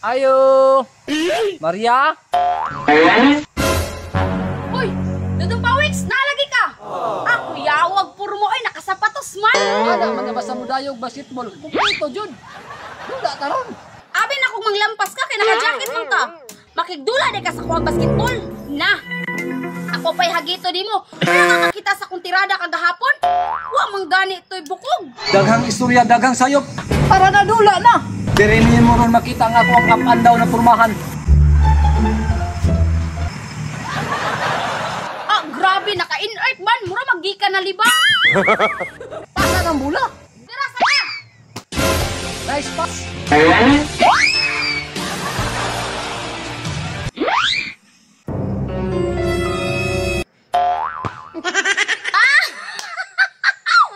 Ayo. Maria? Uy, Dudong Pawiks, naalagi ka. Ako yawag puro mo ay nakasapatos man. Ana man basta mo dayog basketball. Kumpleto jud. Dula taron. Abi na kung manglampas ka kay naka-jacket man ka. Makigdula day ka sa kuwang basketball. Na. Ako pa'y hagito nimo. Kaya nga kakita sa kong tirada kagahapon. Wa man gani to'y bukog. Daghang istorya, daghang sayop. Para na dula na. Diri mo ron makita nga ako ang up and down na pormahan. Ah, grabe naka-inert man, mura maggikan na libang. Pasa ng bula. Dira sa ka. Nice pass.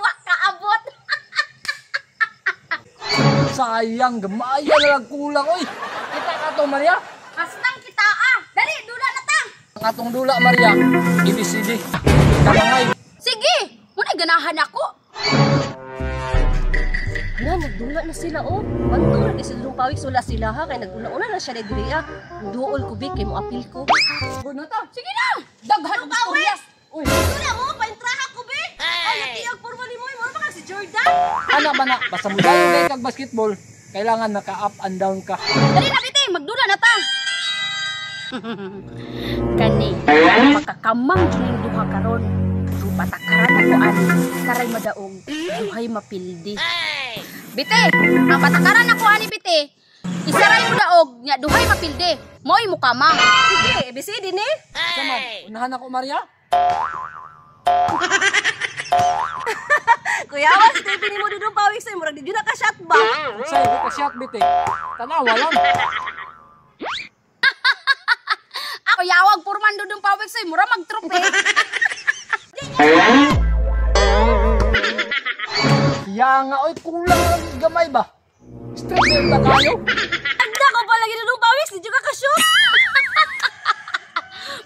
Wa kaabot. Sayang, gamaya na lang kulang oy. Kita ka to, Maria. Kastang kita ah. Dali, dula na ta. Ang atong dula, Maria. ABCD. Kamangay. Sige, muna ganahan ako. Nga, nagdula na sila oh. Banto na kasi Dudong Pawiks wala sila ha. Kaya naguna-una na siya diri ah. Duol ko bi, kay mo apil ko. Good na ta. Sige na. Daghan og istorya. Uy, Dula mo, paintraha ko bi. Ay, natiyag porma ni mo. Mura pa kag si Jordan. ana ba na basta mo dayog kag basketball, kailangan naka up and down ka. Dali na biti, magdula na ta. Kani, makakamang juning duha karon. Ang patakaran ako ani, saray madaog, duhay mapildi. Biti, ang patakaran ako ani biti. Isaray mo daog, nya duhay mapildi. Mo'y mukamang. Sige, ABCD ni. Sama, unahan ako, Maria. Kuya, awas si TV ni mo Dudong Pawiks ay murag di jud na ka shot ba. Unsay di ka shot biti. Tanawa lang. Ako yawag purman Dudong Pawiks ay mura magtrope. Ya nga oy, kulang lang gamay ba. Straight na kayo. Tagda ko pa lagi Dudong Pawiks, di jud ka ka-shoot.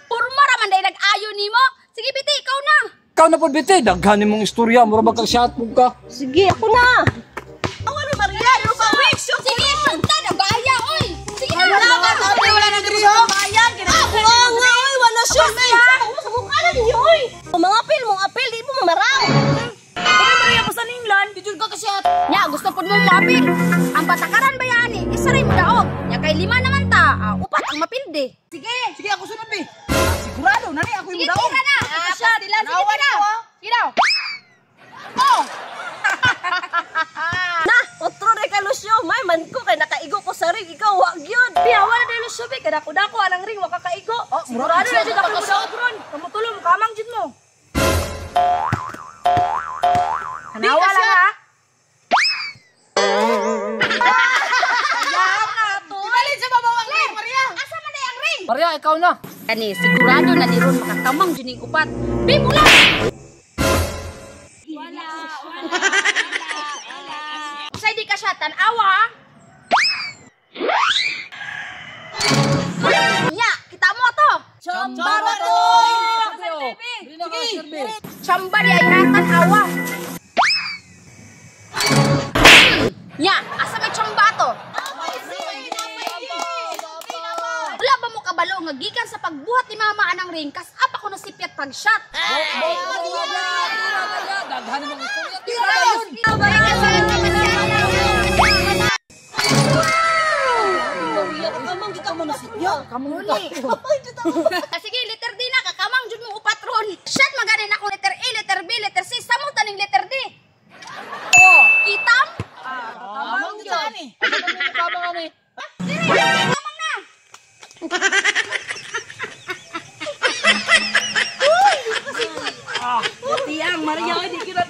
Purma ra man day nag-ayo nimo. Sige biti, ikaw na. Ikaw na pod biti, daghan nimong istorya, mura ba kag shot pud ka. Sige, ako na. Awan mo Maria, Dudong Pawiks, shoot. Sige, punta na gaya oy. Sige na. Wala ka sa wala na diri sa bayan. Kinakabuang nga oy, wala shoot eh. Sa mukha na ninyo oy. Mga apil, mong apil, di mo mamaraw. Uy, Maria pa sa England, di jud ka ka-shot. Nya, gusto pud mo moapil. Ang patakaran ba yani? Isaray mo daog. Nya kay lima naman ta, upat ang mapildi. Sige. Sige, ako sunod bi. Sigurado nani ako Sige, yung daog. tira na. Shot. Sige, tira. Sige daw. Oh. Na, otro re ka Lucio, may man ko kay nakaigo ko sa ring, ikaw wa gyud. Piyawa na dai Lucio bi, kada dako anang ring wa ka kaigo. Sigurado na jud ako mo daog ron. Kamutulo mo kamang jud mo. Tanawa lang ha. Ibalin sa babaw ang ring, Maria. Asa man day ang ring? Maria, ikaw na. Kani sigurado na ni ron makakamang jud ning upat. Bi mula. Wala, wala, wala. Usay di ka siya tan-awa. Nya, kita mo to. Chamba to! Sige. Chamba di ay tan-awa. Nya, asa may chamba to? Wala ba mo kabalo nga gikan sa pagbuhat ni mama anang ring kas apa ko nasipyat pag shot. Daghan nimong istorya. Tira yun. Kamang jud ako nasipya. Kamang ta. Sige, letter D na kakamang jud mo upat ron. Shot maganin ako letter A, letter B, letter C, samot taning letter D. Oh, kitam? Kamang jud ani. Kamang ani. Dire, kamang na. Tiyang Maria, di gyud na.